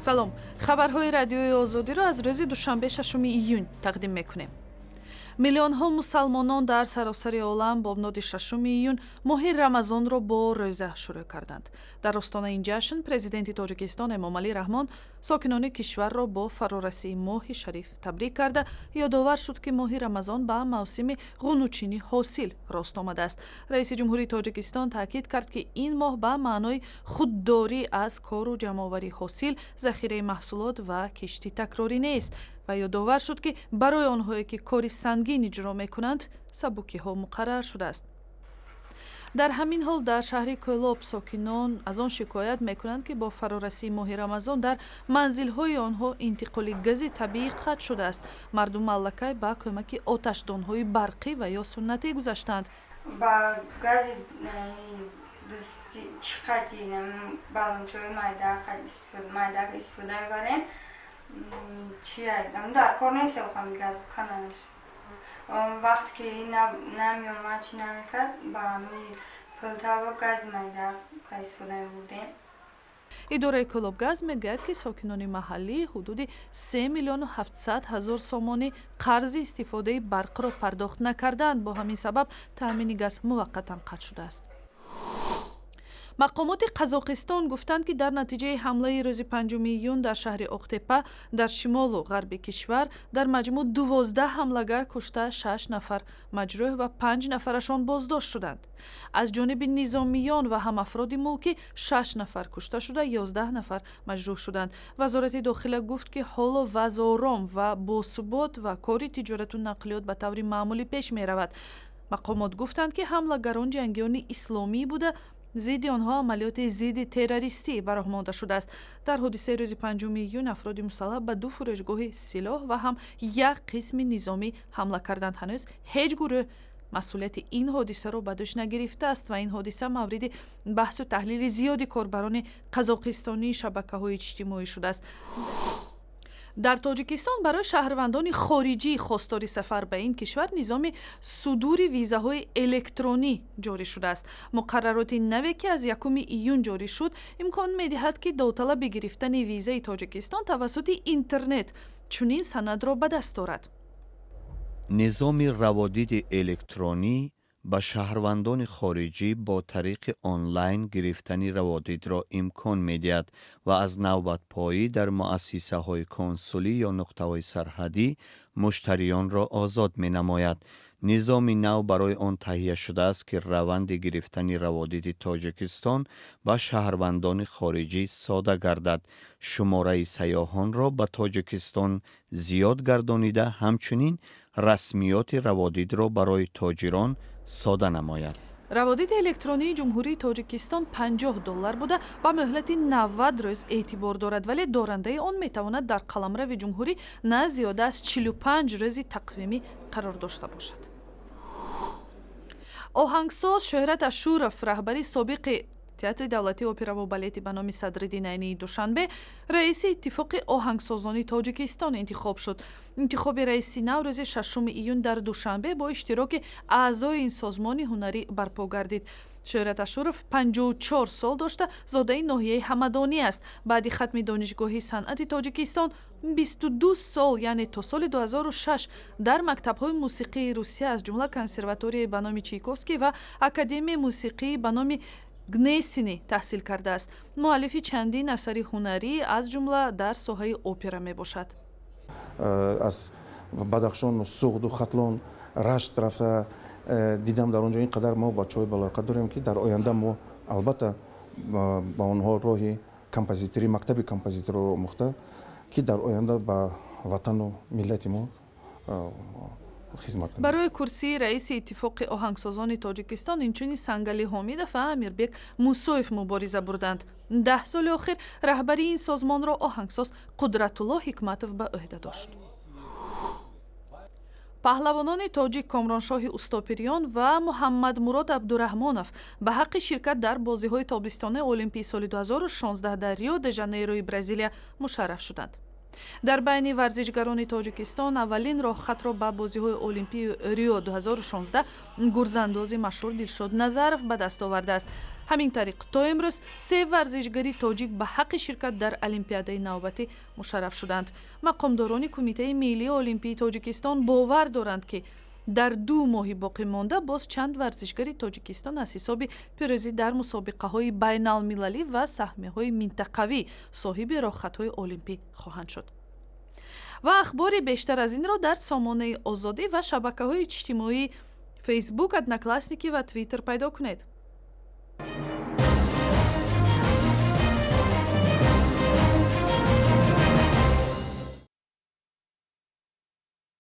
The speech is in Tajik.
Салом, хабарҳои Радиои Озодиро аз рӯзи душанбе, 6 июн тақдим мекунем. Миллионҳо мусалмонон дар саросари олам бомдоди 6 июн моҳи Рамазонро бо рӯза шурӯъ карданд. Дар остонаи ин ҷашн Президенти Тоҷикистон Эмомалӣ Раҳмон сокинони кишварро бо фарорасии моҳи шариф табрик карда, ёдовар шуд, ки моҳи Рамазон ба мавсими ғунучини ҳосил рост омадааст. Раиси ҷумҳурии Тоҷикистон таъкид кард, ки ин моҳ ба маънои худдорӣ аз кору ҷамъоварии ҳосил, захираи маҳсулот ва кишти такрорӣ нест ва ёдовар шуд, ки барои онҳое, ки кори сангин иҷро мекунанд, сабукиҳо муқаррар шудааст. Дар ҳамин ҳол дар шаҳри Кӯлоб сокинон аз он шикоят мекунанд, ки бо фарорасии моҳи Рамазон дар манзилҳои онҳо интиқоли гази табиӣ қатъ шудааст. Мардум аллакай ба кӯмаки оташдонҳои барқӣ ва ё суннатӣ гузаштаанд. Ба гази чӣ қати балончаҳои майда истифода мебарем. Чи дар кор нест, газ кананаш. Вақте ки намеомад, чӣ намекард, ба ҳами пултава гази майда истифода мебурдем. Идораи Кӯлобгаз мегӯяд, ки сокинони маҳаллӣ ҳудуди 3 миллиону 700 ҳазор сомонӣ қарзи истифодаи барқро пардохт накардаанд. Бо ҳамин сабаб таъмини газ муваққатан қатъ шудааст. Мақомоти Қазоқистон гуфтанд, ки дар натиҷаи ҳамлаи рӯзи 5 июн дар шаҳри Оқтепа дар шимолу ғарби кишвар дар маҷмӯъ 12 ҳамлагар кушта, шаш нафар маҷрӯҳ ва панҷ нафарашон боздошт шуданд. Аз ҷониби низомиён ва ҳам афроди мулкӣ шаш нафар кушта шуда, 11 нафар маҷрӯҳ шуданд. Вазорати дохила гуфт, ки ҳоло вазъ ором ва босубот ва кори тиҷорату нақлиёт ба таври маъмулӣ пеш меравад. Мақомот гуфтанд, ки ҳамлагарон ҷангиёни исломӣ буда, зидди онҳо амалиёти зидди террористӣ ба роҳ монда шудааст. Дар ҳодисаи рӯзи 5 июн афроди мусаллаҳ ба ду фурӯшгоҳи силоҳ ва ҳам як қисми низомӣ ҳамла карданд. Ҳанӯз ҳеҷ гурӯҳ масъулияти ин ҳодисаро ба дӯш нагирифтааст ва ин ҳодиса мавриди баҳсу таҳлили зиёди корбарони қазоқистонии шабакаҳои иҷтимоӣ шудааст. Дар Тоҷикистон барои шаҳрвандони хориҷӣ, хостори сафар ба ин кишвар, низоми судури визаҳои электронӣ ҷорӣ шудааст. Муқаррароти наве, ки аз 1 июн ҷорӣ шуд, имкон медиҳад, ки довталаби гирифтани визаи Тоҷикистон тавассути интернет чунин санадро ба даст орад. Низоми раводиди электронӣ ба шаҳрвандони хориҷӣ бо тариқи онлайн гирифтани раводидро имкон медиҳад ва аз навбатпоӣ дар муассисаҳои консулӣ ё нуқтаҳои сарҳадӣ муштариёнро озод менамояд. Низоми нав барои он таҳия шудааст, ки раванди гирифтани раводиди Тоҷикистон ба шаҳрвандони хориҷӣ сода гардад, шумораи сайёҳонро ба Тоҷикистон зиёд гардонида, ҳамчунин расмиёти раводидро барои тоҷирон сода намояд. Раводиди электронии Ҷумҳурии Тоҷикистон 50 доллар буда, ба муҳлати 90 рӯз эътибор дорад, вале дорандаи он метавонад дар қаламрави ҷумҳурӣ на зиёда аз 45 рӯзи тақвимӣ қарор дошта бошад. Оҳангсоз Шӯҳрат Ашуров, раҳбари собиқи Театри давлатии операву балети ба номи Садриддин Айнии Душанбе, раиси Иттифоқи оҳангсозони Тоҷикистон интихоб шуд. Интихоби раиси нав рӯзи 6 июн дар Душанбе бо иштироки аъзои ин созмони ҳунарӣ барпо гардид. Шӯҳрат Ашуров 54 сол дошта, зодаи ноҳияи Ҳамадонӣ аст. Баъди хатми Донишгоҳи санъати Тоҷикистон 22 сол, яъне то соли 2006, дар мактабҳои мусиқии Русия, аз ҷумла консерваторияи ба номи Чайковский ва Академияи мусиқии ба номи Гнесини таҳсил кардааст. Муаллифи чандин асари ҳунарӣ, аз ҷумла дар соҳаи опера мебошад. Аз Бадахшон, Суғду, Хатлон, Рашт рафта дидам. Дар он ҷо ин қадар мо бачаҳои балоқат дорем, ки дар оянда мо албатта ба онҳо роҳи композиторӣ, мактаби композиторро омӯхта, ки дар оянда ба ватану миллати мо хизмат кунанд. Барои курсии раиси Иттифоқи оҳангсозони Тоҷикистон инчунин Сангали Ҳомидов ва Амирбек Мусоев мубориза бурданд. 10 соли охир раҳбарии ин созмонро оҳангсоз Қудратулло Ҳикматов ба ӯҳда дошт. Паҳлавонони тоҷик Комроншоҳи Устопириён ва Муҳаммадмурод Абдураҳмонов ба ҳаққи ширкат дар бозиҳои тобистонаи олимпии соли 2016 дар Рио де Жанейрои Бразилия мушарраф шуданд. Дар байни варзишгарони Тоҷикистон аввалин роҳхатро ба бозиҳои Олимпии Рио 2016 гурзандози машҳур Дилшод Назаров ба даст овардааст. Ҳамин тариқ, то имрӯз се варзишгари тоҷик ба ҳаққи ширкат дар Олимпиадаи навбатӣ мушарраф шуданд. Мақомдорони Кумитаи миллии олимпии Тоҷикистон бовар доранд, ки дар 2 моҳи боқимонда боз чанд варзишгари Тоҷикистон аз ҳисоби пирӯзӣ дар мусобиқаҳои байналмилалӣ ва саҳмияҳои минтақавӣ соҳиби роҳхатҳои олимпӣ хоҳанд шуд. Ва ахбори бештар аз инро дар сомонаи Озодӣ ва шабакаҳои иҷтимоии Фейсбук, Одноклассники ва Твиттер пайдо кунед.